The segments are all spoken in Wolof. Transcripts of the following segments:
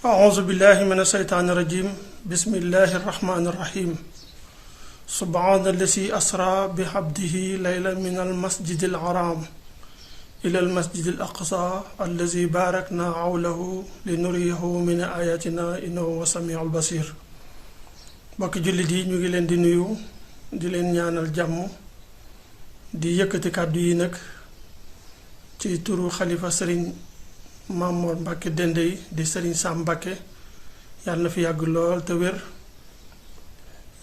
أعوذ بالله من الشيطان الرجيم بسم الله الرحمن الرحيم سبحان الذي أسرى بعبده ليلا من المسجد الحرام إلى المسجد الأقصى الذي باركنا حوله لنريه من آياتنا إنه هو السميع البصير. mbokk jullit yi ñu ngi leen di nuyu di leen ñaanal jàmm di yëkkati kàddu yi nag ci turu xalifa sëriñ Mamour Mbacke Dendey di sëriñ Sam Mbacke yàlla na fi yàgg lool te wér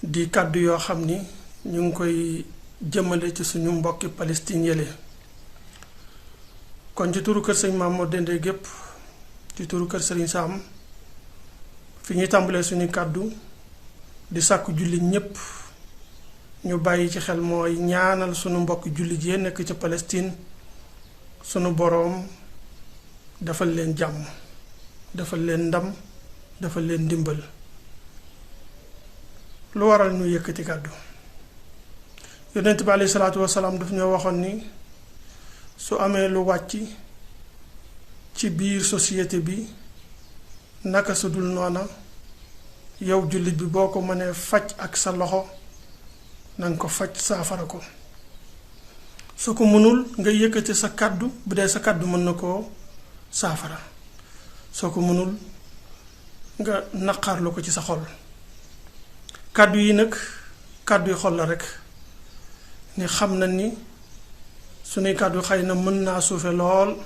di kàddu yoo xam ni ñu ngi koy jëmale ci suñu mbokki Palestine yële kon ci turu kër sëriñ Mamour Dendey gépp ci turu kër sëriñ Sam fi ñuy tàmbalee suñu kàddu di sàkku jullit ñépp ñu bàyyi ci xel mooy ñaanal sunu mbokk jullit yi nekk ci Palestine sunu boroom defal leen jàmm defal leen ndam defal leen ndimbal. lu waral ñu yëkkati kàddu yonent bi alayhi salaatu wasalaam daf ñoo waxoon ni su amee lu wàcc ci biir société bi naka su dul noona yow jullit bi boo ko mënee faj ak sa loxo nanga ko faj saafara ko su ko mënul nga yëkkati sa kàddu bu dee sa kàddu mën na koo saafara soo ko mënul nga naqarlu ko ci sa xol. kàddu yi nag kàddu yi xol la rekk ni xam na ni sunuy kàddu xëy na mën naa suufe lool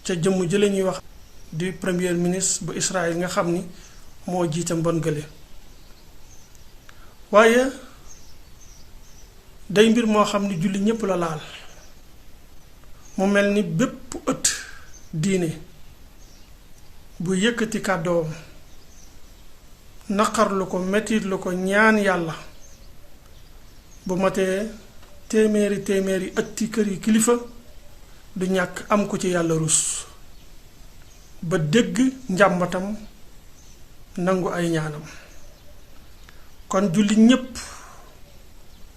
ca jëmm jële ñuy wax di premier ministre bu Israël nga xam ni moo jiite mbon gële waaye day mbir moo xam ni julli ñépp la laal mu mel ni bépp ëtt diine bu yëkkati kàddoom naqarlu ko mettitlu ko ñaan yàlla bu matee téeméeri ëtti kër yi kilifa du ñàkk am ko ci yàlla rus ba dégg njàmbatam nangu ay ñaanam kon julli ñépp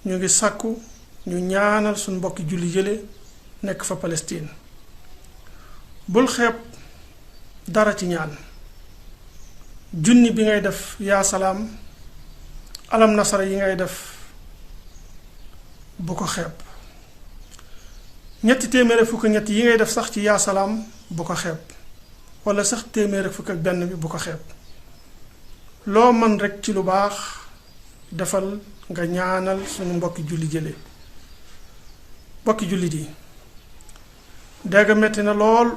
ñu ngi sàkku ñu ñaanal suñ mbokki julli yële nekk fa Palestine bul xeeb dara ci ñaan junni bi ngay def yaa salaam alam nasara yi ngay def bu ko xeeb ñetti téeméer fukk ñett yi ngay def sax ci yaa salaam bu ko xeeb walla sax téeméer fukk ak benn bi bu ko xeeb loo mën rekk ci lu baax defal nga ñaanal suñu mbokki julli jële mbokki jullit yi dégg metti na lool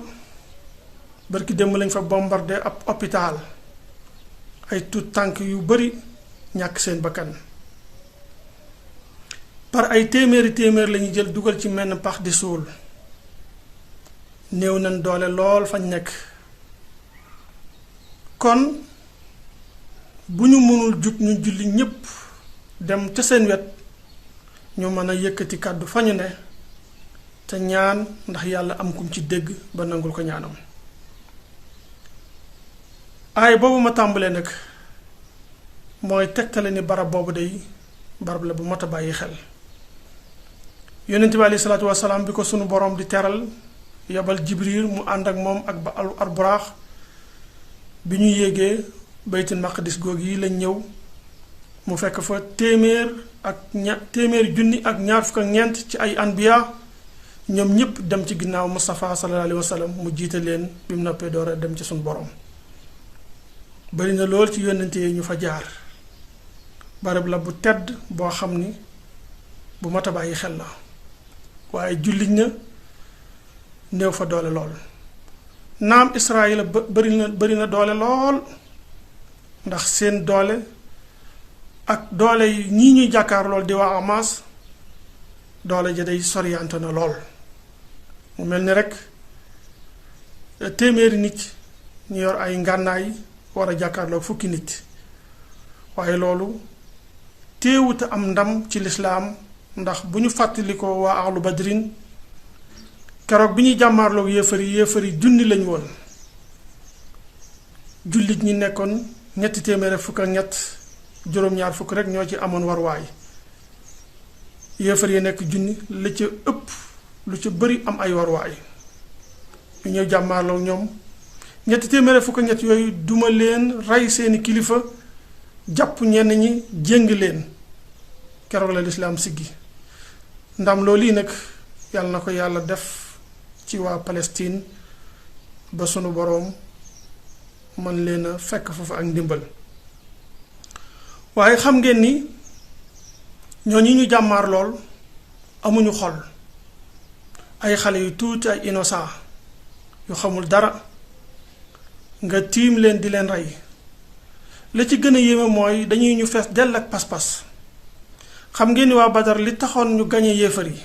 barki démb lañ fa bombardé ab hôpital ay tuut tànk yu bari ñàkk seen bakkan par ay téeméer lañu jël dugal ci menn pax di suul néew nañ doole lool fañ nekk kon bu ñu mënul jug ñu julli ñépp dem ca seen wet ñu mën a yëkkati kàddu fa ñu ne te ñaan ndax yàlla am kum ci dégg ba nangul ko ñaanam. aay boobu ma tàmbalee nag mooy tegtale ni barab boobu day barab la bu mat a bàyyi xel yonent bi alayhi salaatu wasalaam bi ko sunu boroom di teral yabal Jibril mu ànd ak moom ak ba al buraax bi ñu yéegee baytul maqdis goog yi lañ ñëw mu fekk fa téeméeri junni ak ñaar fukk ak ñeent ci ay anbiya ñoom ñépp dem ci ginnaaw Mustafa sallallahu alayhi wa sallam mu jiite leen bi mu noppee door a dem ci sunu boroom bari na lool ci yónnente yi ñu fa jaar barab la bu tedd boo xam ni bu mat a bàyyi xel la waaye jullit na néew fa doole lool naam Israël bari na doole lool ndax seen doole ak doole yi ñii ñuy jàkkaar lool di waa Hamas doole ja day soriyante na lool mu mel ni rekk téeméeri nit ñu yor ay ngànnaay war a jàkkaarloo fukki nit waaye loolu teewut am ndam ci lislaam ndax bu ñu fàttalikoo waa ahlu badrin keroog bi ñuy jàmmaarloog yéefar yi junni lañ woon jullit ñi nekkoon ñetti téeméer fukk ak ñett juróom-ñaar fukk rek ñoo ci amoon warwaay yéefar yi nekk junni la ca ëpp lu ca bari am ay warwaay ñu ñëw jàmmaarloo ñoom ñetti téeméer fukk ñett yooyu duma leen rey seeni kilifa jàpp ñenn ñi jéng leen keroog la lislaam siggi ndam loolu yi nag yàlla na ko yàlla def ci waa Palestine ba sunu boroom man leen a fekk foofu ak ndimbal waaye xam ngeen ni ñooñu ñu jàmmaar lool amuñu xol ay xale yu tuuti ay innocent yu xamul dara nga tiim leen di leen rey la ci gën a yéeme mooy dañuy ñu fees dell ak pas-pas xam ngeen ni waa Badar li taxoon ñu gañe yéefar yi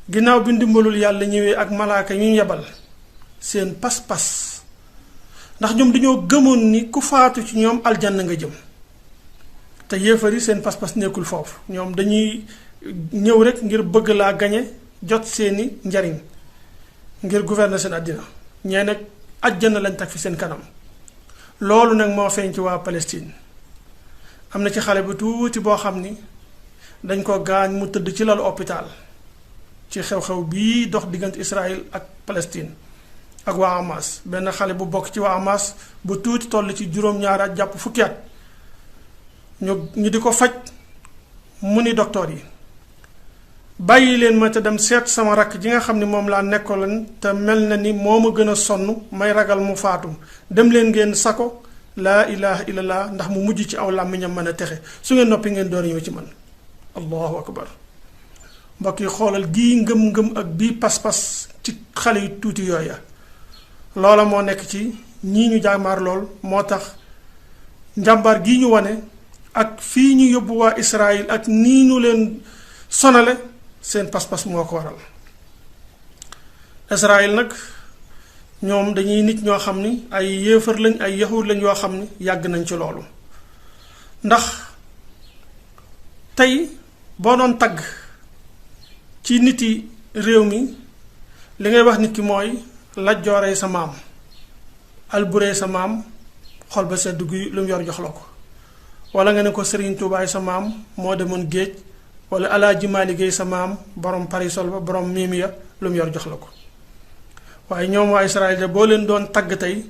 ginnaaw bi ndimbalul yàlla ñëwee ak malaaka ñu yebal seen pas-pas ndax ñoom dañoo gëmoon ni ku faatu ci ñoom aljanna nga jëm te yéefar yi seen pas-pas nekkul foofu ñoom dañuy ñëw rek ngir bëgg laa gañe jot seeni njariñ ngir gouverner seen àddina ñee nag àjjana lañ teg fi seen kanam loolu nag moo feeñ ci waa Palestine am na ci xale bu tuuti boo xam ni dañ ko gaañ mu tëdd ci lalu hôpital ci xew-xew bii dox diggante Israël ak Palestine ak waa Hamas benn xale bu bokk ci waa Hamas bu tuuti toll ci juróom-ñaari at jàpp fukki at ñu di ko faj mu ni docteur yi bàyyi leen ma te dem seet sama rakk ji nga xam ni moom laa nekkaloon te mel na ni moo ma gën a sonn may ragal mu faatu dem leen ngeen sako laa ilaha illallah ndax mu mujj ci aw làmmiñam mën a texe su ngeen noppi ngeen door ñëw ci man allahu akbar mbokk yi xoolal gii ngëm-ngëm ak bii pas-pas ci xale yu tuuti yooya loola moo nekk ci ñii ñu jàmmaar lool moo tax njàmbaar gii ñu wane ak fii ñu yóbbu waa Israël ak nii ñu leen sonale seen pas-pas moo ko waral Israël nag ñoom dañuy nit ñoo xam ni ay yéefar lañ ay yahud lañ yoo xam ni yàgg nañ ci loolu ndax tey boo doon tagg ci nit yi réew mi li ngay wax nit ki mooy Lat Joorey sa maam Alburey sa maam xol ba sedd guy lu mu yor jox la ko wala nga ne ko Serigne Touba sa maam moo demoon géej wala Alaaji Maalik Gay sa maam borom parisol ba borom miimiya lu mu yor jox la ko waaye ñoom waa Israël de boo leen doon tagg tey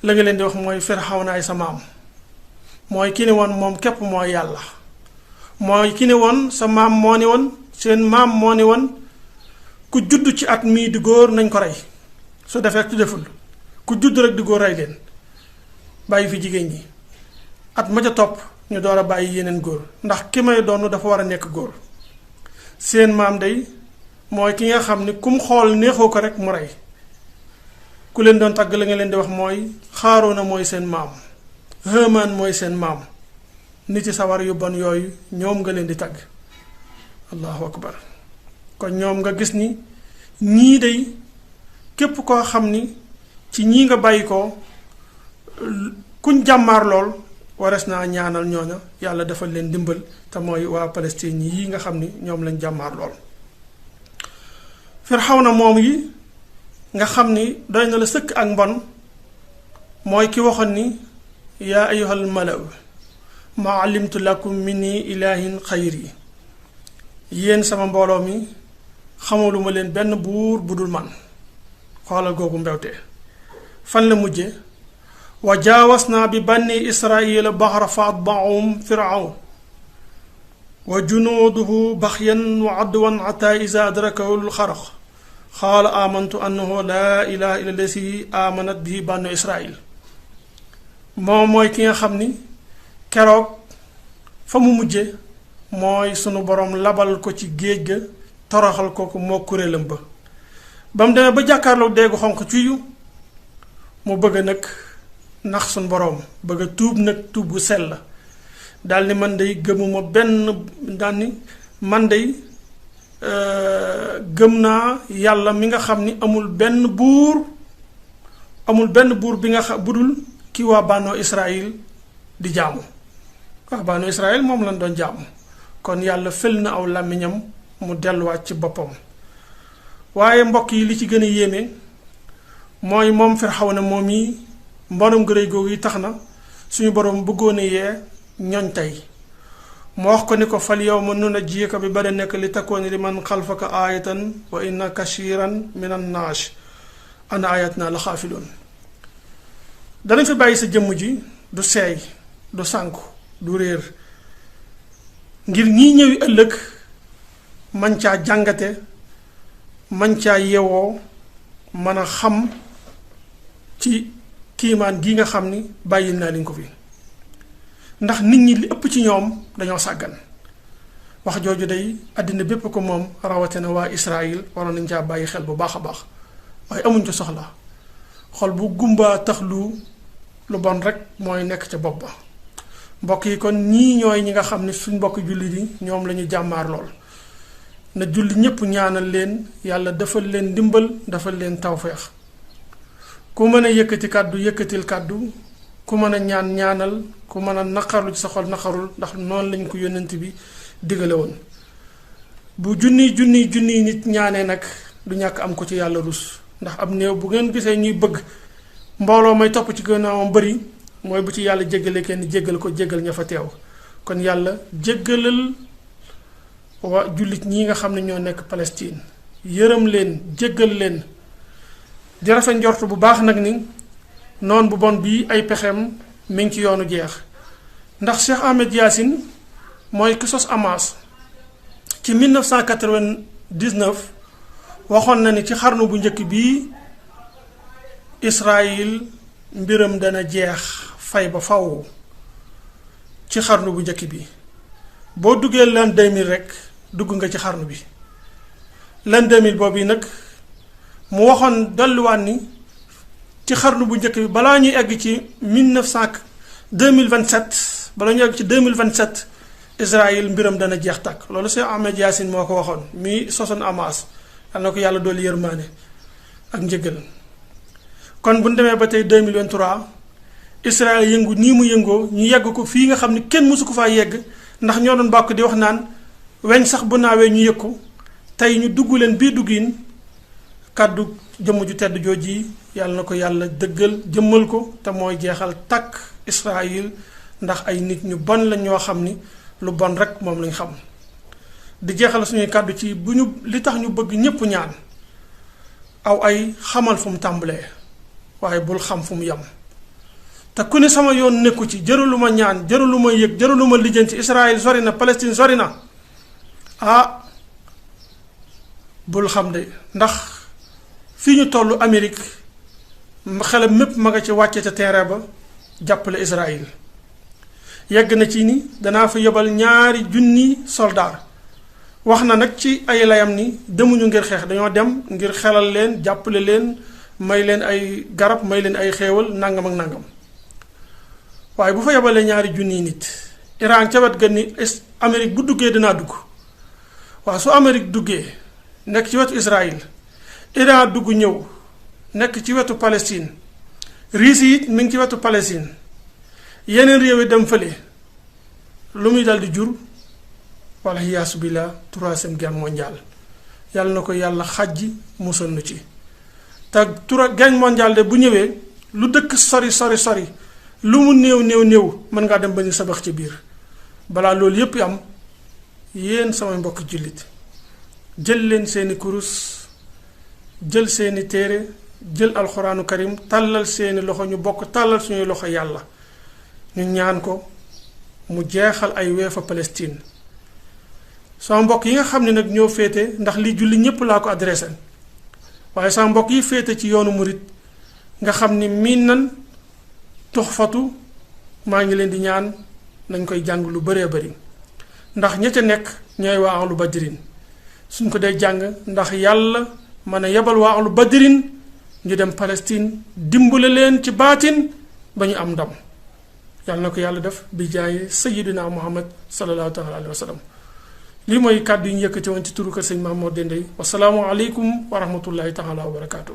la nga leen di wax mooy Firawna ay sa maam mooy ki ne woon moom képp mooy yàlla mooy ki ne woon sa maam moo ni woon seen maam moo ni woon ku judd ci at mii di góor nañ ko rey su defee tu deful ku judd rek di góor rey leen bàyyi fi jigéen ñi at ma ca topp ñu door a bàyyi yeneen góor ndax ki may doon dafa war a nekk góor seen maam day mooy ki nga xam ni kum xool neexoo ko rek mu rey ku leen doon tàgg la nga leen di wax mooy Xaaroona mooy seen maam Haamaan mooy seen maam nit ci sawar yu bon yooyu ñoom nga leen di tàgg allahu akbar kon ñoom nga gis ni ñii day képp koo xam ni ci ñii nga bàyyi ko kuñ jàmmaar lool wares naa ñaanal ñooña yàlla defal leen dimbal te mooy waa Palestine yi nga xam ni ñoom lañ jàmmaar lool Firawna moom yi nga xam ni doy na la sëkk ak mbon mooy ki waxoon ni yaa ayyuhal malaw ma alimtu lakum minni ilahin xayri yéen sama mbooloo mi xamaluma leen benn buur bu dul man xoolal googu mbewte fan la mujje wa jaawasna bi banni israila bahra fa atbaahum firawn wa junuuduhu baxyan wa adwan ata isa adrakahu lxaraq qaala amantu annahu laa ilaha illa allasi amanat bihi bannu israil moom mooy ki nga xam ni keroog fa mu mujje mooy sunu borom labal ko ci géej ga toroxal ko moo kuréelam ba ba mu demee ba jàkkaarloo deegu xonq ciyu mu bëgg nag ndax sunu borom bëgg a tuub nag tuub gu sell la daal ni man day gëmuma benn daal ni man day gëm naa yàlla mi nga xam ni amul benn buur bi nga xam budul ki waa bànnoo Israël di jaamu waa bànnoo Israël moom lañ doon jaamu kon yàlla fël na aw làmmiñam mu delluwaat ci boppam waaye mbokk yi li ci gën a yéeme mooy moom Firawna moom yi mbonum gërëy googu yi tax na suñu borom bëggoon a yee ñoñ tey mu wax ko ni ko fal yawma nunajjika bi badanika li takuuna liman xalfaka aayatan wa inna kashiran min annaas an ayatna la xaafiloon. danañ fi bàyyi sa jëmm ji du seey du sànku du réer ngir ñii ñëwi ëllëg man caa jàngate man caa yewoo mën a xam ci kiimaan gi nga xam ni bàyyil naa leen ko fi. ndax nit ñi li ëpp ci ñoom dañoo sàggan wax jooju day àddina bépp ko moom rawatina waa Israël waroon nañ caa bàyyi xel bu baax a baax waaye amuñ ko soxla xol bu gumbaa tax lu bon rek mooy nekk ca bopp ba. mbokk yi kon ñii ñooy ñi nga xam ne suñ mbokk julli yi ñoom la ñu jàmmaar lool na julli ñépp ñaanal leen yàlla defal leen ndimbal defal leen tawfeex. ku mën a yëkkati kàddu yëkkatil kàddu ku mën a ñaan ñaanal ku mën a naqarlu ci sa xol naqarul ndax noonu lañ ko yónnent bi digale woon. bu junniy nit ñaanee nag du ñàkk am ko ci yàlla rus ndax am néew bu ngeen gisee ñuy bëgg mbooloo may topp ci gannaawam bari mooy bu ci yàlla jéggale kenn jéggal ko jéggal ña fa teew. kon yàlla jéggalal waa jullit ñi nga xam ne ñoo nekk Palestine yërëm leen jéggal leen di rafet njort bu baax nag ni noon bu bon bii ay pexeem mi ngi ci yoonu jeex. ndax Cheikh Ahmed Yaasin mooy ki sos Hamas ci 1999 waxoon na ni ci xarnu bu njëkk bii Israël mbiram dana jeex fay ba faw ci xarnu bu njëkk bi. boo duggee l'an 2000 rek dugg nga ci xarnu bi. l'an 2000 boobu yi nag mu waxoon dolliwaat ni ci xarnu bu njëkk bi balaa ñuy egg ci 2027 balaa ñuy egg ci 2027 Israël mbiram dana jeex tàkk. loolu Cheikh Ahmed Yaasin moo ko waxoon mi sosoon Hamas yal na ko yàlla dolli yërmaane ak njëgal. kon bu ñu demee ba tey 2023 Israël yëngu nii mu yëngoo ñu yegg ko fii nga xam ni kenn mësu ko faa yegg ndax ñoo doon bàkk di wax naan weñ sax bu naawee ñu yëg ko tey ñu dugg leen bii duggiin kàddu jëmm ju tedd jooji yàlla na ko yàlla dëggal jëmmal ko te mooy jeexal takk Israël ndax ay nit ñu bon lañ ñoo xam ni lu bon rek moom lañ xam. di jeexal suñuy kàddu ci bu ñu li tax ñu bëgg ñépp ñaan aw ay xamal fu mu tàmbalee waaye bul xam fu mu yem. te ku ne sama yoon nekku ci jëraluma ñaan jëraluma yëg jëraluma lijjanti Israël sori na Palestine sori na bul xam de ndax fii ñu toll Amérique xelam mépp ma nga ci wàcce ca terrain ba jàppale Israël yegg na ci ni danaa fa yebal 2,000 soldats wax na nag ci ay layam ni demuñu ngir xeex dañoo dem ngir xelal leen jàppale leen may leen ay garab may leen ay xéewal nangam ak nangam. waaye bu fa yebalee 2,000 nit Iran ca wet ga ni Amérique bu duggee dinaa dugg waaw su Amérique duggee nekk ci wetu Israël Iran dugg ñëw nekk ci wetu Palestine Russie it mi ngi ci wetu Palestine yeneen réew yi dem fële lu muy dal di jur wala yaasu billah 3e guerre mondiale yàlla na ko yàlla xajji musal nu ci. te guerre mondiale de bu ñëwee lu dëkk sori lu mu néew mën ngaa dem ba ñu sabax ci biir balaa loolu yépp am yéen samay mbokk jullit jël leen seeni kurus jël seeni téere jël alxuraanu karim tàllal seeni loxo ñu bokk tàllal suñuy loxo yàlla ñu ñaan ko mu jeexal ay weefa Palestine. sama mbokk yi nga xam ne nag ñoo féete ndax li julli ñépp laa ko adressé waaye sama mbokk yi féete ci yoonu murit nga xam ni miin nan tuxfatu maa ngi leen di ñaan nañ koy jàng lu bëree bëri ndax ña ca nekk ñooy waa ahlu badrin suñ ko dee jàng ndax yàlla mën a yebal waa ahlu badrin ñu dem Palestine dimbale leen ci baatin ba ñu am ndam yàlla na ko yàlla def bi jaay sayyidina Muhammad sallallahu taala alayhi wa sallam. lii mooy kàddu yi ñu yëkkati woon ci turu kër sëñ Mamour Dendey wasalaamu aleykum wa rahmatullahi taala wa barakaatu.